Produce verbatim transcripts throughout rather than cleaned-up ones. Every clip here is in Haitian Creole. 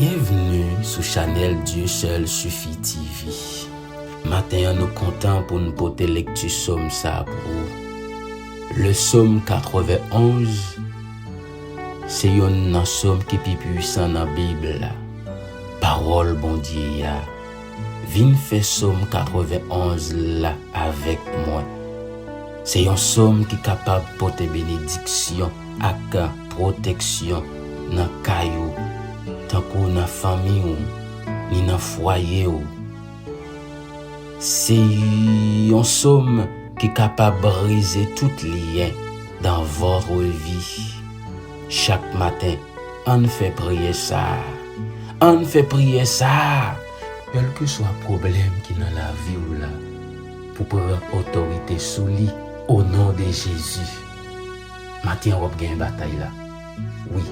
Byenvni sou chanèl Dieu seul suffit T V. Maten an, nou kontan pou n pote lekti sòm sa a pou ou. Le Psaume quatre-vingt-onze se youn nan sòm ki pi pwisan nan Bib la. Pawòl Bondye a. Vin fè Psaume quatre-vingt-onze la avèk mwen. Se yon sòm ki kapab pote benediksyon ak pwoteksyon nan kay ou, tankou nan fanmi w, ni nan fwaye w. Se yon sòm ki kapab brize tout lyen dans votre vie. Chak maten, ann fè priyè sa a. Ann fè priyè sa a. Kèlkeswa pwoblèm ki nan lavi w la, pou pran otorite sou li, o non de Jezi. Maten an, w ap genyen batay la. Wi,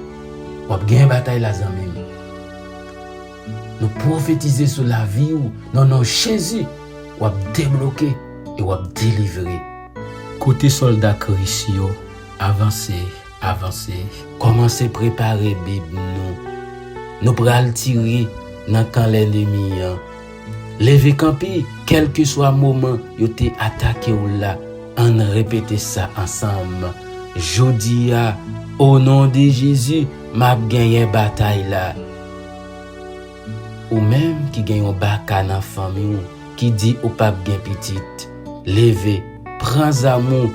w ap genyen batay la, zanmi m. Nou pwofetize sou lavi w, nan non Jezi, w ap debloke e w ap delivre. Kote sòlda Kris yo, avanse, avanse. Kòmanse prepare Bib nou. Nou pral tire nan kan lènmi an. Leve kanpe, kèlkeswa moman yo te atake w la, ann repete sa ansanm. Jodi a, o non de Jezi, m ap genyen batay la. Ou menm ki gen yon baka nan fanmi w ki di ou p ap gen pitit, leve, pran zam ou.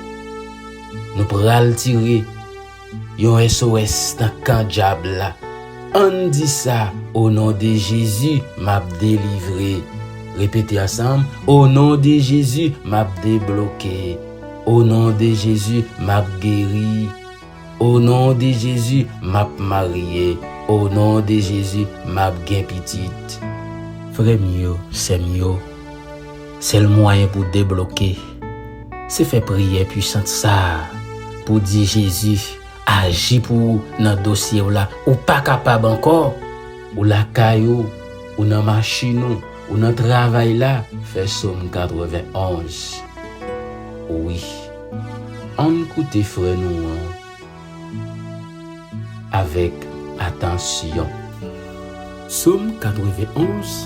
Nou pral tire yon S O S nan kan dyab la. Ann di sa, o non de Jezi, m ap delivre. Repete ansanm, o non de Jezi, m ap debloke. O non de Jezi, m ap geri. O non de Jezi, m ap marye. O non de Jezi, m ap gen pitit. Frè m yo, sè m yo, sèl mwayen pou debloke, se fè priyè pwisan sa a, pou di, Jezi, aji pou ou nan dosye w la, ou pa kapab ankò. Ou lakay ou, ou nan machin ou, ou nan travay la, fè Sòm katrevenn onz. Wi. Ann koute frè nou an avèk atansyon. Sòm katrevenn onz.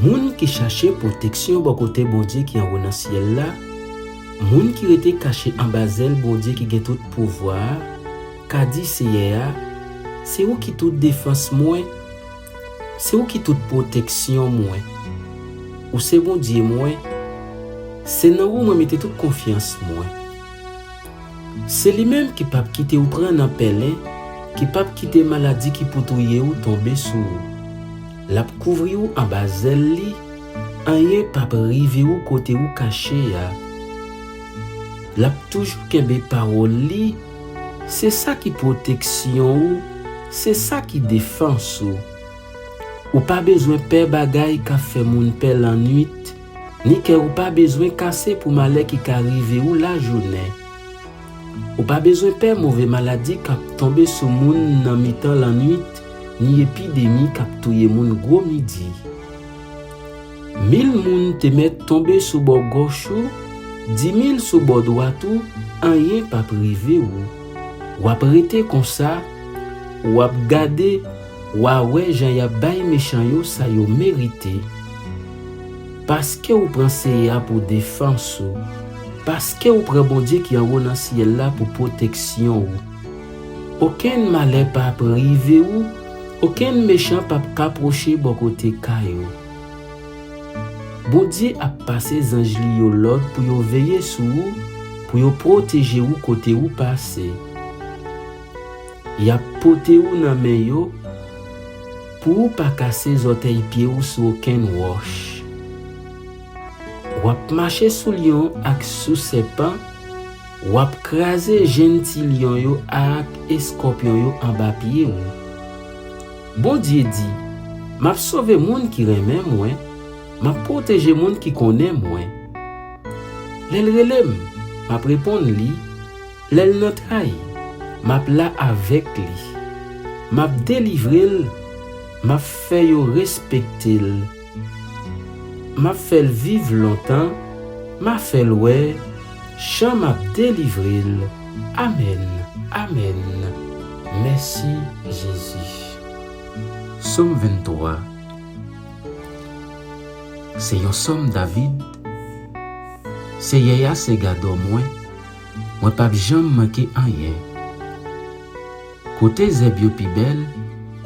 Moun ki chache pwoteksyon bò kote Bondye ki anwo nan syèl la, moun ki rete kache anba zèl Bondye ki gen tout pouvwa a, ka di Seyè a, se ou ki tout defans mwen, se ou ki tout pwoteksyon mwen. Ou se Bondye mwen, se nan ou mwen mete tout konfyans mwen. Se li menm ki p ap kite ou pran nan pèlen, ki p ap kite maladi ki pou touye ou tonbe sou ou. L ap kouvri ou anba zèl li, anyen p ap rive ou kote ou kache a. L ap toujou kenbe pawòl li, se sa ki pwoteksyon ou, se sa ki defans ou. Ou pa bezwen pè bagay k ap fè moun pè lannwit, ni kè ou pa bezwen kase pou malè ki ka rive ou lajounen. Ou pa bezwen pè move maladi k ap tonbe sou moun nan mitan lannwit, ni epidemi k ap touye moun gwo midi. Mil moun te mèt tonbe sou bò gòch ou, dimil sou bò dwat ou, anyen p ap rive ou. W ap rete konsa, w ap gade, w a wè jan y ap bay mechan yo sa yo merite. Paske w pran Seyè a pou defans ou, paske w pran Bondye ki anwo nan syèl la pou pwoteksyon ou, okenn malè p ap rive ou, okenn mechan p ap ka pwoche bò kote kay ou. Bondye ap pase zanj li yo lòd pou yo veye sou ou, pou yo pwoteje ou kote ou pase. Y ap pote ou nan men yo, pou ou pa kase zòtèy pye ou sou okenn wòch. W ap mache sou lyon ak sou sèpan, w ap kraze jenn ti lyon yo ak eskòpyon yo anba pye ou. Bondye di, m ap sove moun ki renmen mwen, m ap pwoteje moun ki konnen mwen. Lè l rele m, m ap reponn li, lè l nan tray, m ap la avèk li. M ap delivre l, m ap fè yo respekte l. M ap fè l viv lontan, m a fè l wè jan m ap delivre l. Amèn, amèn. Mèsi, Jezi. Sòm venntwa. Se yon sòm David. Seyè a se gadò mwen, mwen p ap janm manke anyen. Kote zèb yo pi bèl,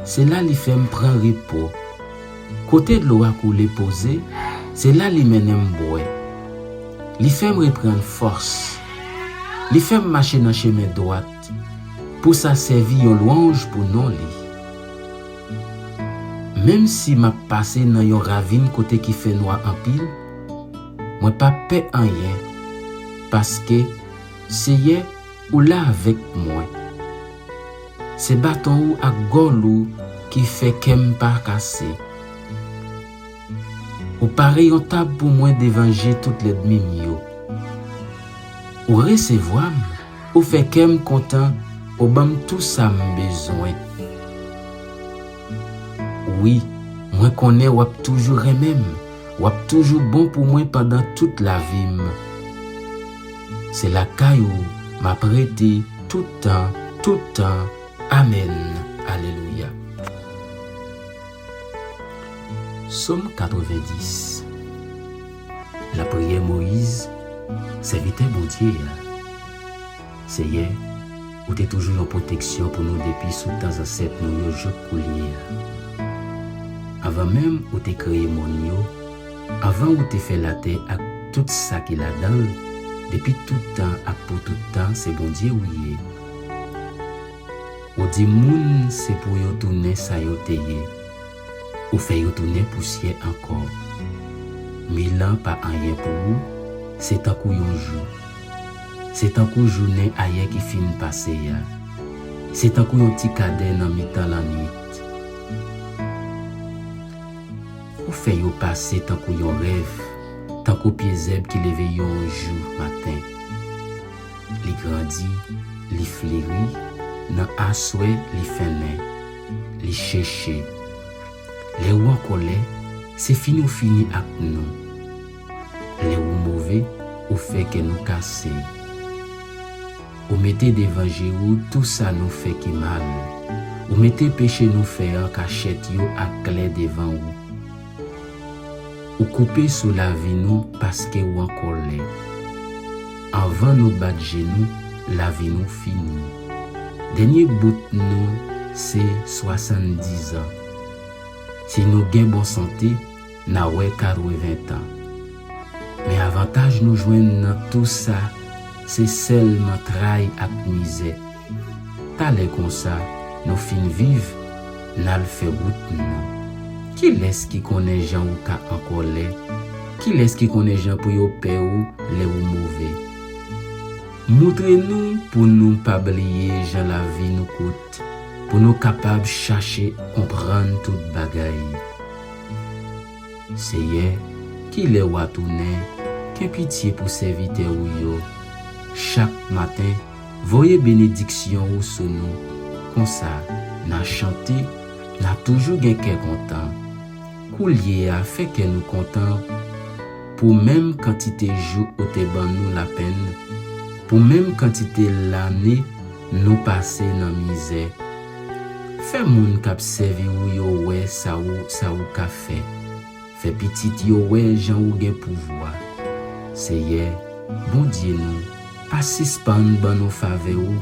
se la li fè m pran repo. Kote dlo a koule poze, se la li mennen m bwè. Li fè m reprann fòs. Li fè m mache nan chemen dwat, pou sa sèvi yon lwanj pou non li. Menm si m ap pase nan yon ravin kote ki fè nwa anpil, mwen p ap pè anyen, paske, Seyè, ou la avèk mwen. Se baton ou ak gòl ou ki fè kè m pa kase. Ou pare yon tab pou mwen devan je tout lènmi m yo. Ou resevwa m, ou fè kè m kontan, ou ban m tou sa m bezwen. Wi, mwen konnen w ap toujou renmen m, w ap toujou bon pou mwen pandan tout lavi m. Se lakay ou m ap rete tout tan, tout tan. Amèn. Alelouya. Sòm katrevendis. Lapriyè Moyiz, sèvitè Bondye a. Seyè, ou te toujou yon pwoteksyon pou nou depi sou tan zansèt nou yo jouk koulye a. Anvan menm ou te kreye mòn yo, anvan ou te fè latè ak tout sa ki ladan l, depi tout tan ak pou tout tan, se Bondye ou ye. Ou di moun se pou yo tounen sa yo te ye. Ou fè yo tounen pousyè ankò. Mil an pa anyen pou ou, se tankou yon jou. Se tankou jounen ayè ki fin pase a. Se tankou yon ti kadè nan mitan lannwit. Ou fè yo pase tankou yon rèv, tankou pye zèb ki leve yon jou maten. Li grandi, li fleri, nan aswè li fennen, li cheche. Lè ou an kòlè, se fini ou fini ak nou. Lè ou move, ou fè kè nou kase. Ou mete devan je ou tou sa nou fè ki mal. Ou mete peche nou fè an kachèt yo aklè devan ou. Ou koupe sou lavi nou paske ou an kòlè. Anvan nou bat je nou, lavi nou fini. Dènye bout nou se swasanndizan. Si nou gen bon sante, n a wè katreven tan. Men avantaj nou jwenn nan tou sa, se sèlman tray ak mizè. Talè konsa, nou fin viv, n al fè wout nou. Kilès ki konnen jan ou ka an kòlè? Kilès ki konnen jan pou yo pè ou lè ou move? Moutre nou pou nou pa bliye jan lavi nou kout, pou nou kapab chache konprann tout bagay. Seyè, kilè w a tounen, gen pitye pou sèvitè ou yo. Chak maten, voye benediksyon ou sou nou. Konsa, n a chante, n a toujou gen kè kontan. Koulye a, fè kè nou kontan pou menm kantite jou ou te ban nou lapenn, pou menm kantite lane nou pase nan mizè. Fè moun k ap sèvi ou yo wè sa ou, sa ou ka fè. Fè pitit yo wè jan ou gen pouvwa. Seyè, Bondye nou, pa sispann ban nou favè ou.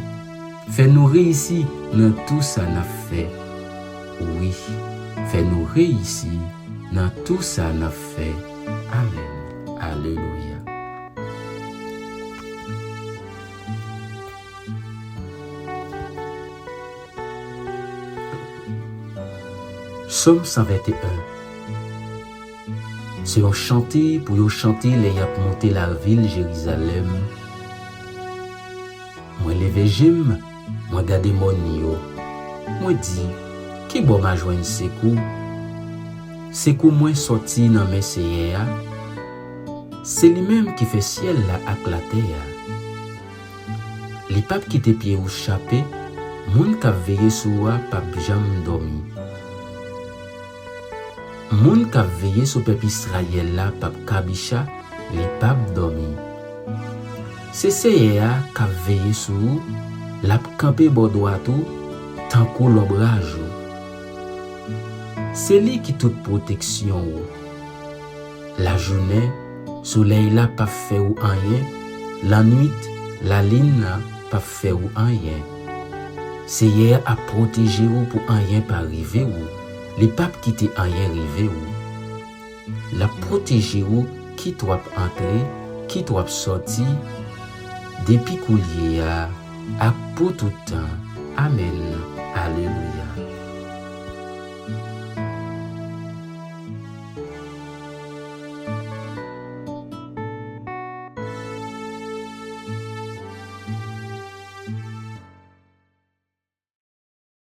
Fè nou reyisi nan tou sa n ap fè. Wi, fè nou reyisi nan tou sa n ap fè. Amèn. Alelouya. Sòm san venteyen. Se yon chante pou yo chante lè y ap monte lavil Jerizalèm. Mwen leve je m, mwen gade mòn yo. Mwen di, "Ki bò m a jwenn sekou?" Sekou mwen sòti nan men Seyè a. Se li menm ki fè syèl la ak latè a. Li p ap kite pye ou chape, moun k ap veye sou ou a p ap janm dòmi. Moun k ap veye sou pèp Izrayèl la p ap kabicha, li p ap dòmi. Se Seyè a k ap veye sou ou, l ap kanpe bò dwat ou, tankou lonbraj ou. Se li ki tout pwoteksyon ou. Lajounen, solèy la p ap fè ou anyen, lannwit, lalin nan p ap fè ou anyen. Seyè a ap pwoteje ou pou anyen pa rive ou, li p ap kite anyen rive ou. L ap pwoteje ou, kit w ap antre, kit w ap sòti, depi koulye a ak pou tout tan. Amèn. Alelouya.